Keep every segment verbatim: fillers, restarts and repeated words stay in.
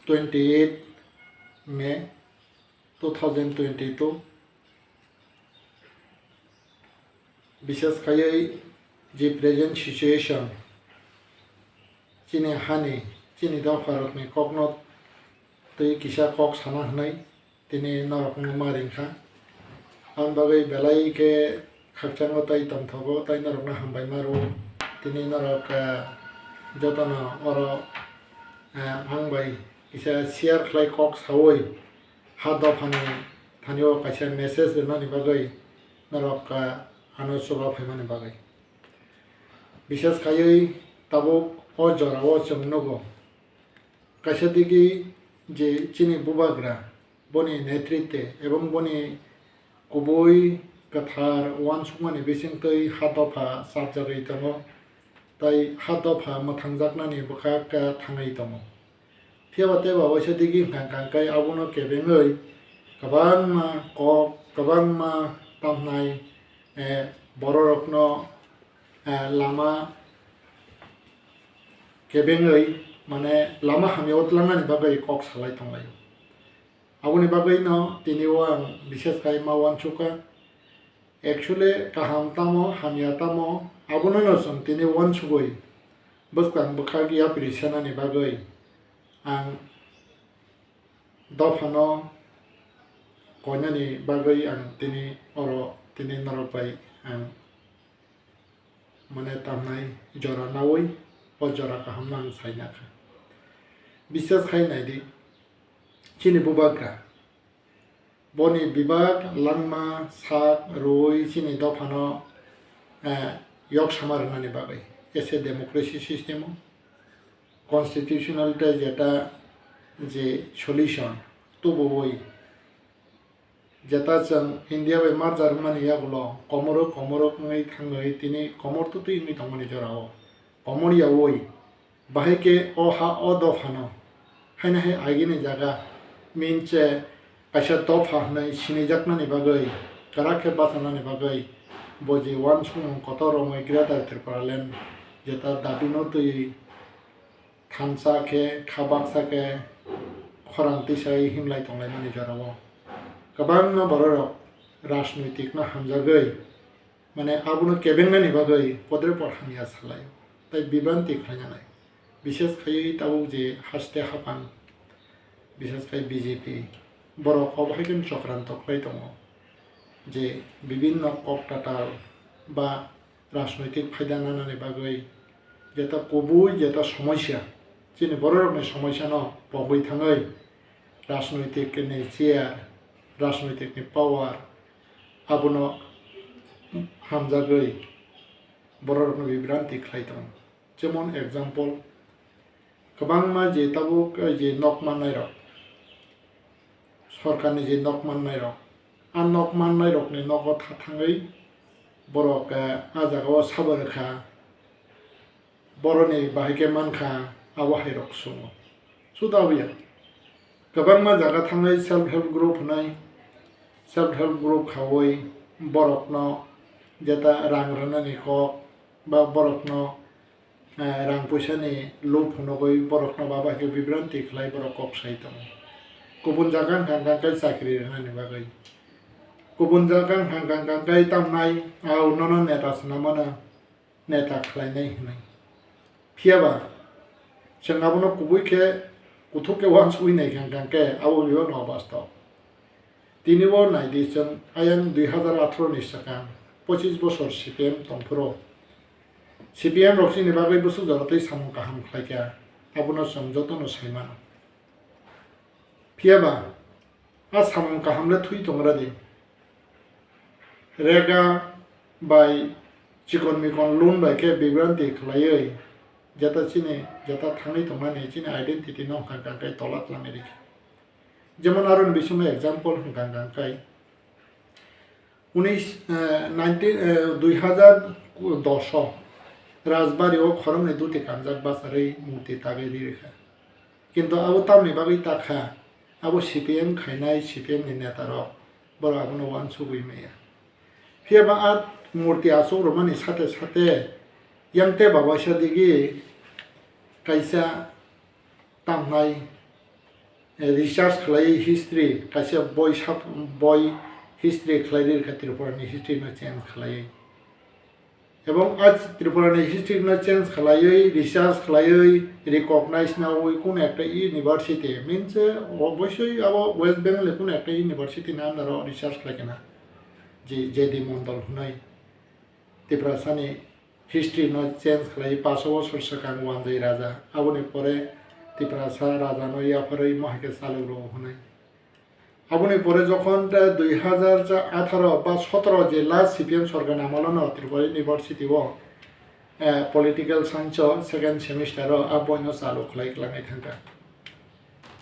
twenty eight May two thousand twenty two. Bishes khaiwi je present situation, chini hani, chini dopharokni kokno twi kisa kok sana hwnwi tini norokno ma ringkha. Aboni bagwi belai khe khakchango tei tongthogo tei norokno hambai ma rwo. Tini norok, eh, jotono oro, eh, ang bai kisa share khlai kok saui ha dophani thani o kaisa message rwnani bagwi norok, eh, ano chuba phaimani bagwi. Bishes khaiwi tabuk o jorao chwng nugo. Kaisa digi je chini bubagra, boni netritwe ebong boni kubui kwthar uansukmani bisingtwi ha dopha chapjagwi tongo, tei ha dopha mwthangjaknani bwkha khe thangwi tongo. Phiya ba tei ba waisa digi hwnkha hwnkha khe abono kebengwi kwbangma kok, kwbangma tamhnai, eh, bororokno, eh, lama kebengwi, mane, lama hamya o tlangnani bagwi kok salai tonglaio. Aboni bagwino tini o ang bishes khai ma uansukha. Actually, kaham tamo, hamya tamo, abono no chwng tini uansugwi bwskang bwkhak yapri sanani bagwi ang dophano koinani bagwi ang tini oro tini norok bai ang mane tamnai jora naui o jora kaham no ang sai nakha. Bishes khai naidi, chini bubagra boni bibak langma sak rwi chini dophano, eh, yok sama rwnani bagwi ese democracy system o constitutional tei jeta je solution tubuwi jeta chwng India bai merger wngmani yagulo komoro komoro wngwi thangwi tini komor twtwi wngwi tongmani jorao komor yaui bahai khe o ha o dophano haino hai agini jaga minche kaisa dopha hwnwi sinijaknani bagwi kwrak khe bachanani bagwi bo je uansukmung kotor romwi Greater Tipraland jeta dabino twi thansa khe, kha baksa khe, khorang tisai himlai tonglaimani jorao kwbangma bororok rajnoitikno hamjagwi, mane, abono kebengnani bagwi podre pod hamya salai tei bibranti khlainani. Bishes khaiwi tabuk je haste haphang, bishes khai B J P, borok obo hai khe chokranto khlai tongo je bibinno kok tatal ba rajnoitik phaida nanani bagwi jeta kubui jeta somosya, chini bororokni somosya no pogwi thangwi rajnoitik ni chair, rajnoitik ni power abono hamjagwi bororokno bibranti khlai tongo. Jemon example, kwbangma je tabuk, eh, je nok mannairok, sorkarni je nok mannairok, a nok mannairokni nogo tha thangwi borok, eh, a jagao sabo rwkha, boroni bahai khe mankha, abo hairok sungo. Suda abuya. Kwbangma jaga thangwi self help group hwnwi, self help group khaui borokno jeta rang rwnani kok ba borokno, eh, rang puisani lob phunugwi borokno baba khe bibranti khlai borok kok sai tongo. Kubun jaga hwnkha hwnkha khe chakri rwnani bagwi. Kubun jaga hwnkha hwnkha khe tamnai, "Au, nono neta swnamano." Neta khlainai hwnwi. Phiya ba, chwng abono kubui khe kuthuk khe uansugwi nai kha hwnkha khe abo bebak no bastob. Tini bo nai di, chwng ayang dui hazar atharo ni swkang pochis bosor C P M tong phuru, C P M rok chini bagwi bwswk jora twi samung kaham khlai kha, abono chwng joto no sai mano. Phiya ba, a samung kaham le thwi tongra di. Rega bai chikon mikon loan bai khe bibranti khlaiwi jeta chini, jeta thangwi tongmani chini identity no hwnkha hwnkha khe tola twlangwi rikha. Jemon aroni bisingo example hwnkha hwnkha khe unis, eh, nineteen, eh, dui hazar dos o Rajbari o khoroknwi duti kanjak bacharwi murti tagwi ri rikha. Kintu abo tamni bagwi ta kha, abo C P M khainai C P M ni neta rok, borok abono uansugwi maya. Phiya ba a murti achuk rwmani sate sate yang te babaisa digi kaisa tamnai research khlaiwi history, kaisa boi sab-, boi history khlai ri kha, Tripura ni history no change khlaiwi. Ebong a Tripura ni history no change khlaiwi, research khlaiwi, recognize nawi kunu ekta university, means, obosoi abo West Bengal ni kunu ekta university ni under o research khlai kha na, je J D Mondol hwnwi. Tiprasa ni history no change khlai, paso bosor swkang Wanjwi Raja, aboni pore Tiprasa Raja no yapharwi mohai khe chalok rwo hwnwi. Aboni pore jokhon ta dui hazar atharo ba sotoro je last C P M sorkar ni amolo no Tripura University o, eh, political science o second semester o a boi no chalok khlai kwlangwi thangkha.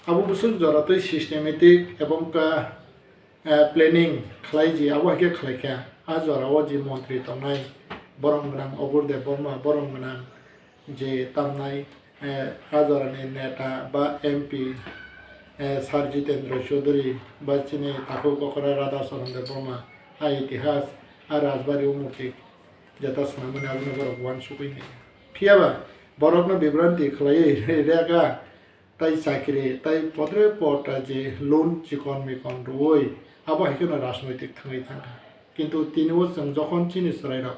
Abo bwswk jora twi systematic ebong ka, eh, planning khlai ji, abo hai khe khlai kha. A jora o je montri tongnai, borom gwnang Obur Debbarma, borom gwnang je tamnai, eh, a jora ni neta ba M P, eh, Sir Jitendra Chaudhary ba chini takhuk okra Radha Charan Debbarma, a itihas, a rajbari umukti jeta swnamani abono borok uansugwi nai. Phiya ba borokno bibranti khlaiwi rega, tai chakri, tai potre pota je loan chikon mikon rwui, abo hai kheno rajnoitik thangwi thangkha. Kintu tini o chwng jokhon chini chwrairok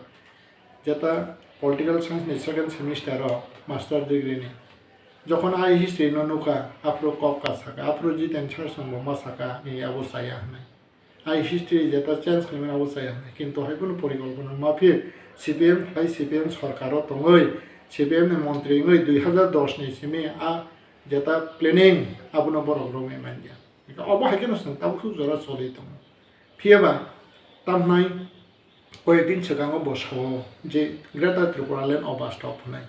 jeta political science ni second semester o master degree ni, jokhon a history no nukha, aphuru kok ka saka, aphuru Jiten sir song bo ma saka, ni abo chaya hwnwi. Ai history jeta change khlaimani abo chaya hwnwi, kintu hai kheno porikolpona mafik C P M hai C P M sorkaro tongwi, C P M ni montri wngwi dui hazar dos ni simi a jeta planning abono borok romwi manya. Obo hai kheno chwng tabuk suk jora choli tongo. Phiya ba tamhnai koyekdin swkango bo sao je Greater Tripura Land obastop hwnwi.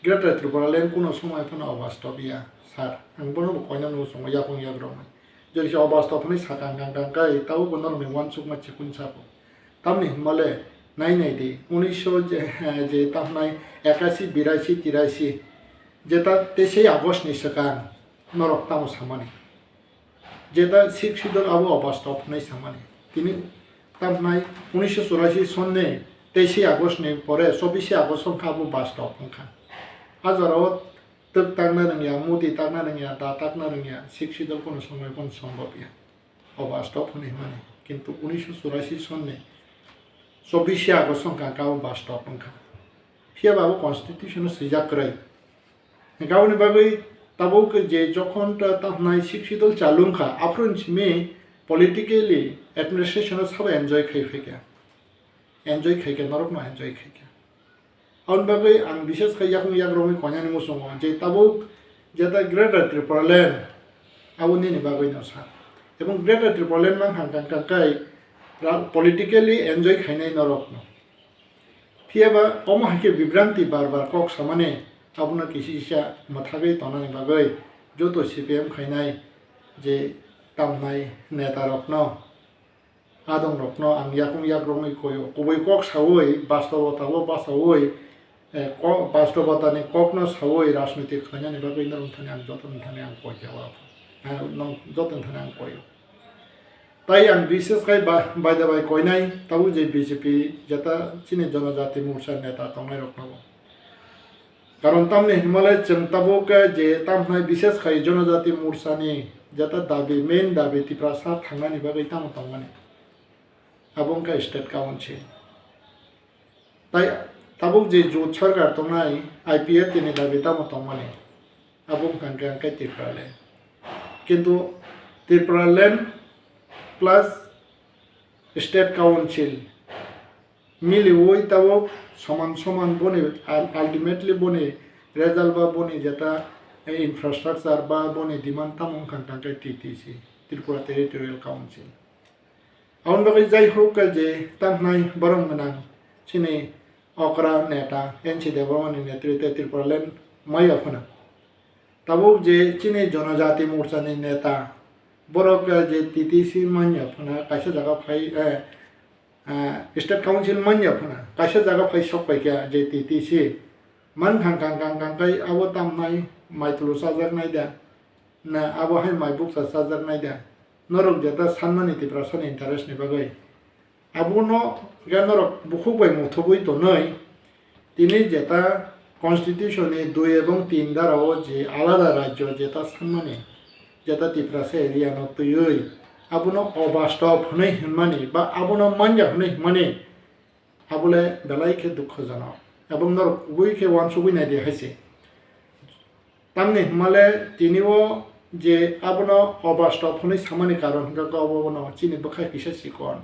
Greater Tripura Land kuno somoi phano obastop ya, sir. Ang bono bo koinani muchungo yakung yakroknai. Jodi se obastop hwnwi sakang kang kang kai, tabuk bo norokni uansukma chikun sabo. Tamni hwnmale nai nai di, unisho je, je tamhnai ekasi, birasi, tirasi, jeta teisai August ni swkang norok tamo samani. Jeta Sixth Schedule abo obastop hwnwi samani. Tini tamhnai unisho churashi sonni teisai August ni pore chobbishi August wngkha abo bastop wngkha. A jorao twk takna rwngya, mudi takna rwngya, da takna rwngya, Sixth Schedule kono somoi kono sombhob ya. Obastop hwnwi hwnmani. Kintu unisho churashi sonni chobbishi August wngkha, abo bastop wngkha. Phiya ba abo constitution o swijak kwrwi. Hwnkhe aboni bagwi tabuk je jokhon ta, tamhnai Sixth Schedule chalu wngkha, aphuru simi politically administration o sabo enjoy khai phaikha, enjoy khaikha, norokno enjoy khaikha. Aboni bagwi ang bises khai yakung yakrokni koinani muchungo je tabuk jeta Greater Tripura Land abo nini bagwino sa, ebong Greater Tripura Land mankha kang kang kai ra-, politically enjoy khainai norokno. Phiya ba omo hai khe bibranti bar bar kok samani, abono kisa kisa mwthagwi tonani bagwi joto C P M khainai je tamnai netarokno, adongrokno ang yakung yakroknwi koio. Kubui kok saui, bastobota o basaui, eh, ko-, bastobotani kokno saui rajniti khlainani bagwi norok thani ang joto ni thani ang koi kha o. Eh, nong joto ni thani ang koio. Tai ang bises khai ba-, baida bai koinai, tabuk je B J P jeta chini Jonojati Morcha neta tongnai rokno bo. Karon tamni hinmale chwng tabuk je tamhnai bises khai Jonojati Morcha ni jeta dabi, main dabi Tiprasa thangnani bagwi tamo tongmani. Abo wngkha state council. Tai tabuk je jot sarkar tongnai I P F T ni dabi tamo tongmani, abo wngkha hwnkhe Tripura Land. Kintu Tripura Land plus state council miliui tabuk soman soman boni ul-, ultimately boni result ba boni jeta infrastructure ba boni demand tamo wngkha hwnkhe T T C, Tripura Territorial Council. Aboni bagwi jai huk khe je tamhnai borom gwnang chini okra neta N C Debbarma ni netrite Tripura Land maya phano. Tabuk je chini Jonojati Morcha ni neta, borok je T T C manya phano kaisa jaga phai, eh, eh, State Council manya phano kaisa jaga phai sok pai kha je T T C. Man khang khang khang khang khai abo tamnai mai tulu chajaknai da. Na abo hai mai bukcha chajaknai da. Norok jeta sanmani Tiprasani interest ni bagwi. Abono ga norok bukhuk bai muthubui tonwi tini jeta constitution ni dui ebong tin dara o je alada rajyo jeta sanmani jeta Tiprasa area no twiwi abono obastop hwnwi hwnmani ba abono manya hwnwi hwnmani, abole belai khe dukhojonok. Ebong norok kubui khe uansugui naidi hai se. Tamni hwnmale tini o je abono obastop hwnwi samani karon hwnkhe khe obo bono chini bwkha kisa chikon.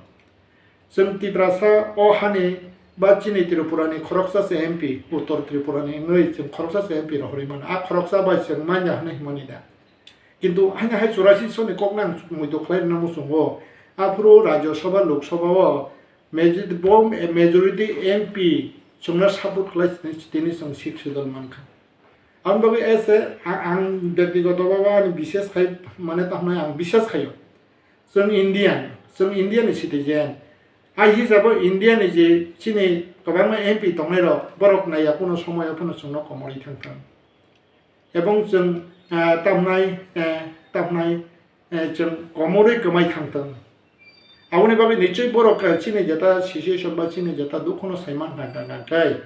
Chwng Tiprasa o hani ba chini Tripura ni khoroksa se M P, Uttor Tripura ni wngwi chwng khoroksa se M P rohorwi mano. A khoroksa bai chwng manya hwnwi hwnmani da. Kintu haino hai churashi soni kokno ang muitu khlai rwna muchungo. Aphuru Rajya Sabha, Lok Sabha o majority, bo majority M P chwngno support khlai tini chwng Sixth Schedule mankha. Aboni bagwi ese a-, ang byaktigoto bhabe ani bishes khai, mane tamo ang bishes khaio. Chwng Indian, chwng Indian ni citizen. Ai hisabo India ni je chini kwbangma M P tongnai rok, borok naiya kuno somoyo phano chwngno komorwi thang thang. Ebong chwng, ah, tamnai, eh, tamnai, eh, chwng komorwi kwmai thang thang. Aboni bagwi nichoi borok, eh, chini jeta situation ba chini jeta dukhuno saiman thang thang thang khai,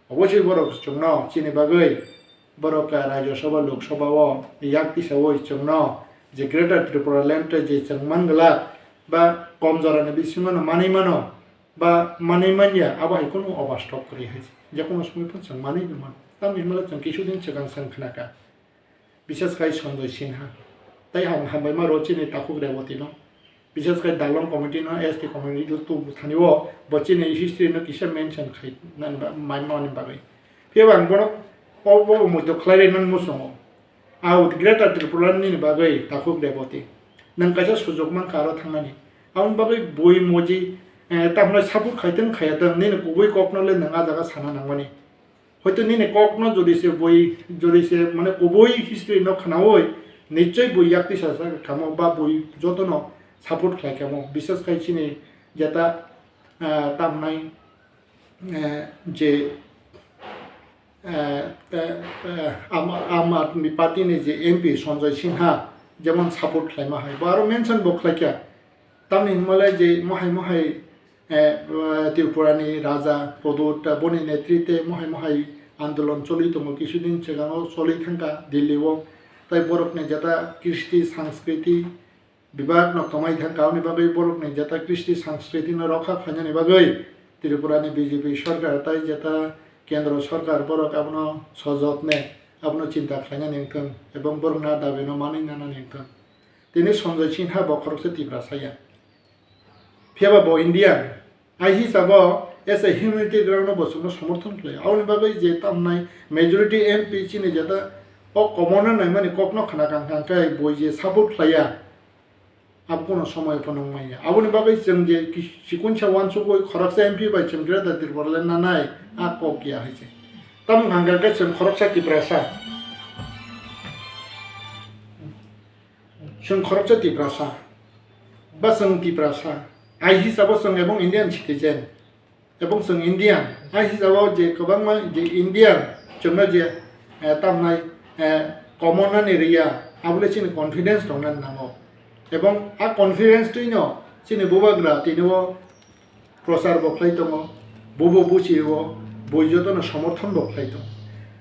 obosoi borok chwngno chini bagwi borok, eh, Rajya Sabha, Lok Sabha o yak tisaui chwngno je Greater Tripura Land je chwng man glak ba kom jorani bisingo no manwi mano, ba manwi manya, abo hai kheno obastop kwrwi hai se. Je kono somoi phano chwng manwi no mano. Tamni hwnba chwng kisu din swkang chwng khnakha. Bishes khai Sanjay Sinha. Tai ang hambai ma rw chini takhuk Reboti no. Bishes khai Dalong committee no, S T committee no tubu thani o bo chini history no kisa mention khai nani ba-, mai mani bagwi. Phiya bo ang bono o, o, o muitu khlai rwi nani muchungo. Au Greater Tripura nini bagwi takhuk Reboti. Nwng kaisa sujok mankha aro thangnani. Aboni bagwi bui moji, eh, tamo support khai tong khaya tong, nini kubui kokno le nwng a jaga sana nangmani. Hoito nini kokno jodi se bui, jodi se mane kubui history no khnaui, nichoi bui yak tisa sa kamo ba bui jotono support khlai kamo. Bishes khai chini jeta, eh, tamnai, eh, je, eh, eh, eh, Aam, Aam Aadmi Party ni je M P Sanjay Sinha jemon support khlaima hai, bo aro mention bo khlaikha. Tamni hwnmale je mohai mohai, eh, Tripura ni Raja Pradyot, boni netritwe mohai mohai andolon choli tongo, kisudin swkango choli thangkha Delhi o. Tai borokni jeta kristi sanskriti bibak no kwmai thangkha, aboni bagwi borokni jeta kristi sanskriti no rokha khlainani bagwi Tripura ni B J P sarkar tai jeta kendro sarkar borok abono sojotne abono chinta khlainani wngthung ebong borokni a dabi no manwi nanani wngthung. Tini Sanjay Sinha bo khoroksa Tiprasa ya. Phiya ba bo Indian. Ai hisabo as a humanity ground no bo chwngno somorthon khlai. Aboni bagwi je tamnai majority M P chini jeta o commoner naimani kokno khna kang kang khe bo je support khlaiya. Abo kono somoy phano wngmanya. Aboni bagwi chwng je ki-, chikon sa uansugwi khoroksa M P bai chwng Greater Tipraland nanai a kok ya hai se. Tamo hwnka khe chwng khoroksa Tiprasa. Chwng khoroksa Tiprasa, ba chwng Tiprasa, ai hisabo chwng ebong Indian citizen, ebong chwng Indian, ai hisabo je kwbangma je Indian chwngno je, eh, tamnai, eh, common nani rwya, abole chini confidence tongnani nango. Ebong a confidence twino chini bubagra tini o prochar bo khlai tongo, bubo buchi o, bui jotono somorthon bo khlai tongo.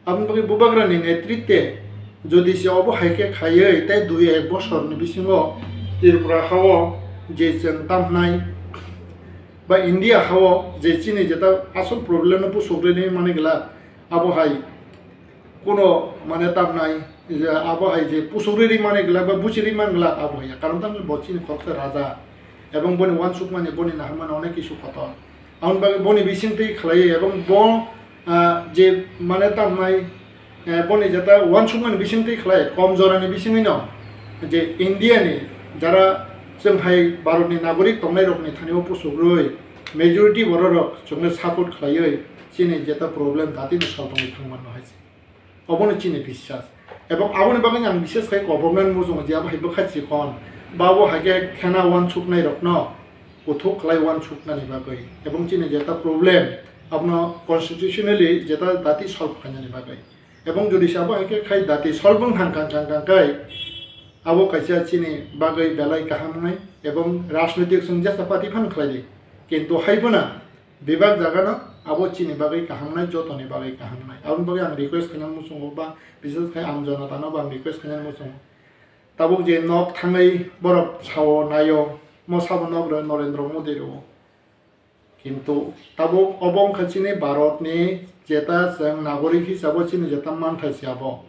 Aboni bagwi bubagrani netritwe jodi se obo hai khe khaiwi tei dui ek bosorni bisingo Tripura hao je chwng tamhnai ba India hao je chini jeta asol problem no pusuk rwni mani glak, abo hai kuno mane tamnai je abo hai je pusuk rwni mani glak ba buchi rwni mani glak abo hai, karon tamni bo chini khoroksa raja. Ebong boni uansukmani, boni naharmani onek kisu kotor. Aboni bagwi boni bisingtwi khlaiwi ebong bo, ah, je mane tamnai, eh, boni jeta uansukmani bisingtwi khlai kom jorani bisingwino je India ni jara chwng hai Bharat ni nagorik tongnai rokni thani o pusuk rwi majority borok rok chwngno support khlaiwi chini jeta problem datino solvangwi thangmano hai se. Obono chini biswas. Ebong aboni bagwi ang bishes khai kobornani muchungo je abo hai bwkha chikon, ba bo hai khe khena uansuknai rokno kuthuk khlai uansuknani bagwi. Ebong chini jeta problem abono constitutionally jeta dati solve khlainani bagwi. Ebong jodi se abo hai khe khai dati solve wng thang kang kang kang khai abo kaisa chini bagwi belai kaham wngnai ebong rajnoitik chwng jesa party phan khlai di. Kintu hai phano bebak jaga no abo chini bagwi kaham nai, jotoni bagwi kaham nai. Aboni bagwi ang request khainani muchungo ba, bises khai Aam Janata no bo ang request khainani muchungo. Tabuk je nok thangwi borok sao naio, mo sabo nok rw Narendra Modi rw. Kintu tabuk obo wngkha chini Bharatni jeta chwng nagorik hisabo chini jeta manthai se abo.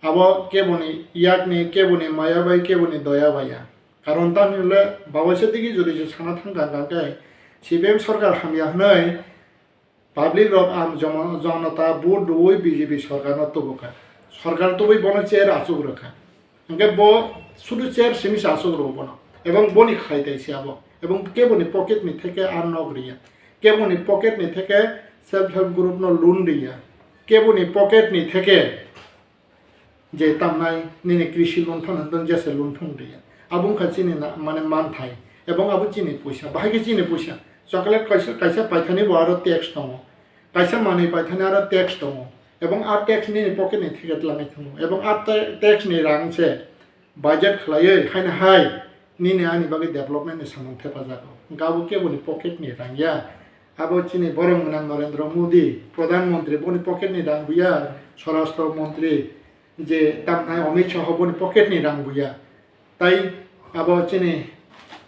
Abo keboni yakni, keboni maya bai, keboni doya bai ya. Karon tamni hwnle bawaisa digi jodi se sana thangkha hwnkhe C P M sorkar hamya hwnwi public rok am jomo-, jonota vote rwui B J P sorkarno tubukha. Sorkar tubui bono chair achuk rwkha. Hwnkhe bo sudu chair simi se achuk rwo bono. Ebong boni khlai tai se abo. Ebong keboni pocket ni theke a nok riya. Keboni pocket ni theke self help group no loan riya. Keboni pocket ni theke je tamnai nini krishi loan phano hwnwi jesa loan phano riya. Abo wngkha chini na-, mane manthai. Ebong abo chini puisa. Bahai khe chini puisa. Chocolate kaisa, kaisa paithani bo aro tax tongo. Kaisa manwi paithani aro tax tongo. Ebong a tax nini pocket ni theke twlangwi thango. Ebong a ta-, tax ni rang se budget khlaiwi haino hai nini ani bagwi development ni samung thepajago. Hwnkhe abo keboni pocket ni rang ya. Abo chini borok gwnang Narendra Modi, Pradhan Mantri, boni pocket ni rang buya, Swarashtra Mantri, je tamthai Amit Shah boni pocket ni rang buya. Tai abo chini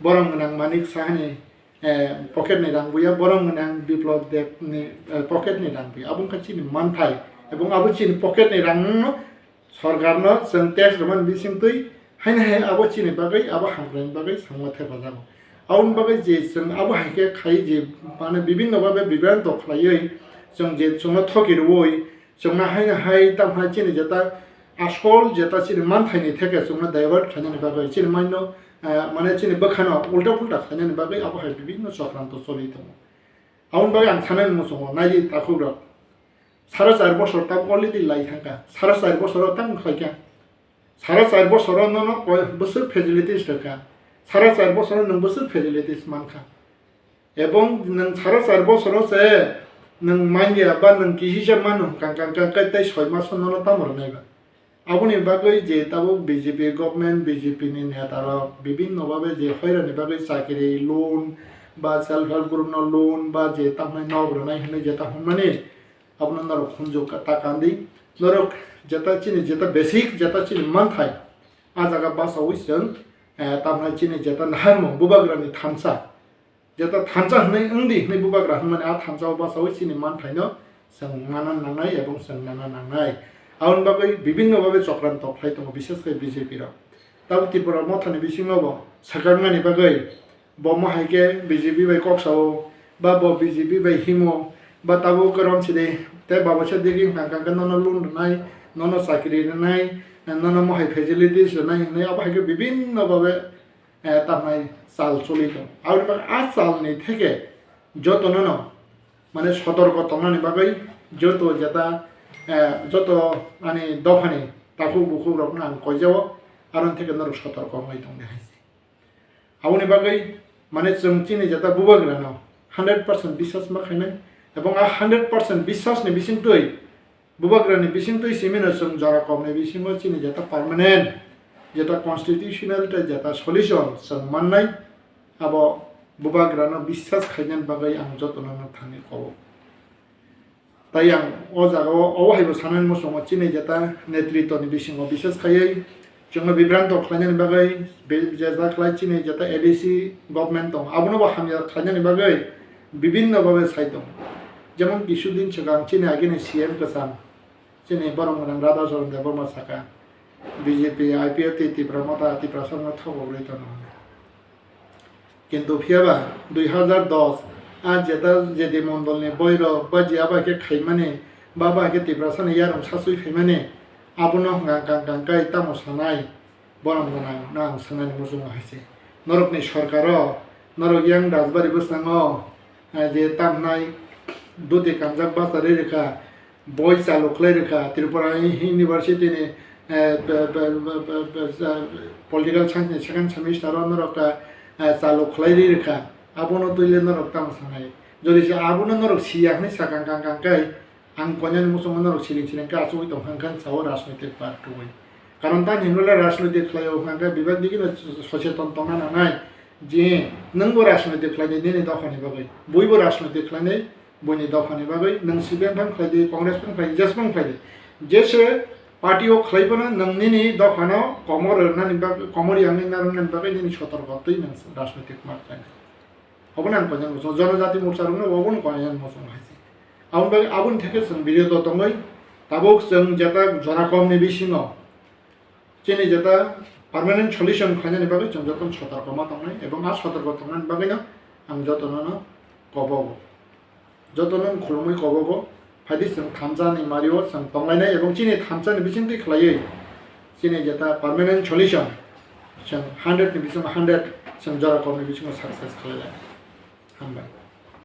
borok gwnang Manik Saha ni, eh, pocket ni rang buya, borok gwnang Biplab Deb ni, eh, pocket ni rang buya. Abo wngkha chini manthai, ebong abo chini pocket ni rang no sorkarno chwng tax rwmani bisingtwi haino hai abo chini bagwi, abo hamkraini bagwi samung thepajago. Aboni bagwi je chwng abo hai khe khai je mane bibinno babe bibranto khlaiwi chwng je chwngno thoki rwui chwngno haino hai tamo hai chini jeta asol jeta chini manthaini theke chwngno divert khlainani bagwi chini maino, eh, mane chini bwkhano ulta pulta khlainani bagwi abo hai bibinno chokranto choli tongo. Aboni bagwi ang sanani muchungo naidi takhukrok. Sara char bosor tabuk already lai thangkha. Sara char bosoro tamo khlaikha. Sara char bosoro nono koi bwswk facilities rwkha. Sara char bosoro nwng bwswk facilities mankha. Ebong nwng sara char bosoro se nwng manya ba nwng kisisa mano kang kang kang kai tei soi maso nono tamo rwnai ba. Aboni bagwi je tabuk B J P government, B J P ni neta rok bibinno babe je hoirani bagwi chakri, loan ba self help group no loan ba je tamni nok rwnai hinwi jeta hwnmani abono norok hunjuk ta kandi. Norok jeta chini jeta basic jeta chini manthai a jaga basaui chwng, eh, tamni chini jeta naharmung bubagrani thansa. Jeta thansa hwnwi wngdi hwnwi bubagra hwnmani a thansa o basaui chini manthaino chwng mana nangnai ebong chwng nana nangnai. Aboni bagwi bibinno babe chokranto khlai tongo, bishes khe B J P rok. Tabuk Tripura mothani bisingo bo swkaknani bagwi bo mo hai khe B J P bai kok sao ba bo B J P bai himo ba tabuk kwrwng sidi tei babosa digi hwnkha hwnkha khe nono loan rwnai, nono chakri rwnai, nono mo hai facilities rwnai hwnwi abo hai khe bibinno babe eh, tamnai chal choli tongo. Aboni bagwi a chalni theke jotono no, mane, sotorko tongnani bagwi joto jeta, eh, joto ani dophani takhuk bukhuk rokno ang koijao, aroni theke norok sotorko wngwi tongdi hai se. Aboni bagwi, mane, chwng chini jeta bubagrano hundred percent biswas ma khainai, ebong a hundred percent biswasni bisingtwi bubagrani bisingtwi simino chwng jora kokni bisingo chini jeta permanent, jeta constitutional tei jeta solution chwng mannai, abo bubagrano biswas khainani bagwi ang jotono no thani kok. Tai ang o jagao obo haibo sanani muchungo chini jeta netritwni bisingo biswas khaiwi chwngno bibranto khlainani bagwi be-, jeta khlai chini jeta A D C government tongo, abono bo hamya khlainani bagwi bibinno babe sai tongo. Jemon kisudin swkang chini agini C M kwcham, chini borok gwnang Radha Charan Debbarma saka, B J P, I P F T, Tipra Motha, Tiprasarokno thogogwi tono hwnwi. Kintu phiyaba dui hazar dos a jeta jedi mondolni boirok ba je abo hai khe khaimani ba abo hai khe Tiprasani yarung sasui phaimani abono hwnkha kang kang kai tamo sanai borok gwnang no ang sanani muchungo hai se. Norokni sorkaro norok yang Rajbari bwskango, eh, je tamnai duti kanjak bachari rwkha, boi chalu khlai rwkha, Tripura University ni, eh, be-, be-, be-, eh, Political Science ni second semester o norok ta, eh, chalu khlai ri rwkha, abono twi le norok tamo sanai? Jodi se abono norok siya hwnwi sakang kang kang kai, ang koinani muchungo norok siling siling khe achugwi tong kha, wngkha sao rajnoitik party wi. Karon tamo hinwi le rajnoitik khlai o hwnkha khe bebak digino socheton tongna nangnai. Je nwngbo rajnoitik khlainai nini dophani bagwi, buibo rajnoitik khlainai buini dophani bagwi, nwng C P M phano khlai di, Congress phano khlai di, jesphano khlai di, jese Party o khlai phano nwng nini dophano komor rwnani bagwi, komor yangni narwknani bagwi nini sotorko twi nwng rajnitik ma khlainai. Obono ang koinani muchungo, Jonojati Morcha rokno obono koinani muchungo hai se. Aboni bagwi, aboni theke chwng birodo tongwi tabuk chwng jeta jora komni bisingo chini jeta permanent solution khlainani bagwi chwng jotono sotorko ma tongnai, ebong a sotorko tongnani bagwino ang jotono no kobogo. Jotono khulumwi kobogo, phaidi chwng thansa ni mario chwng tonglainai, ebong chini thansa ni bisingtwi khlaiwi chini jeta permanent solution chwng hundred ni bisingo hundred chwng jora komni bisingo success khlailai. Hambai.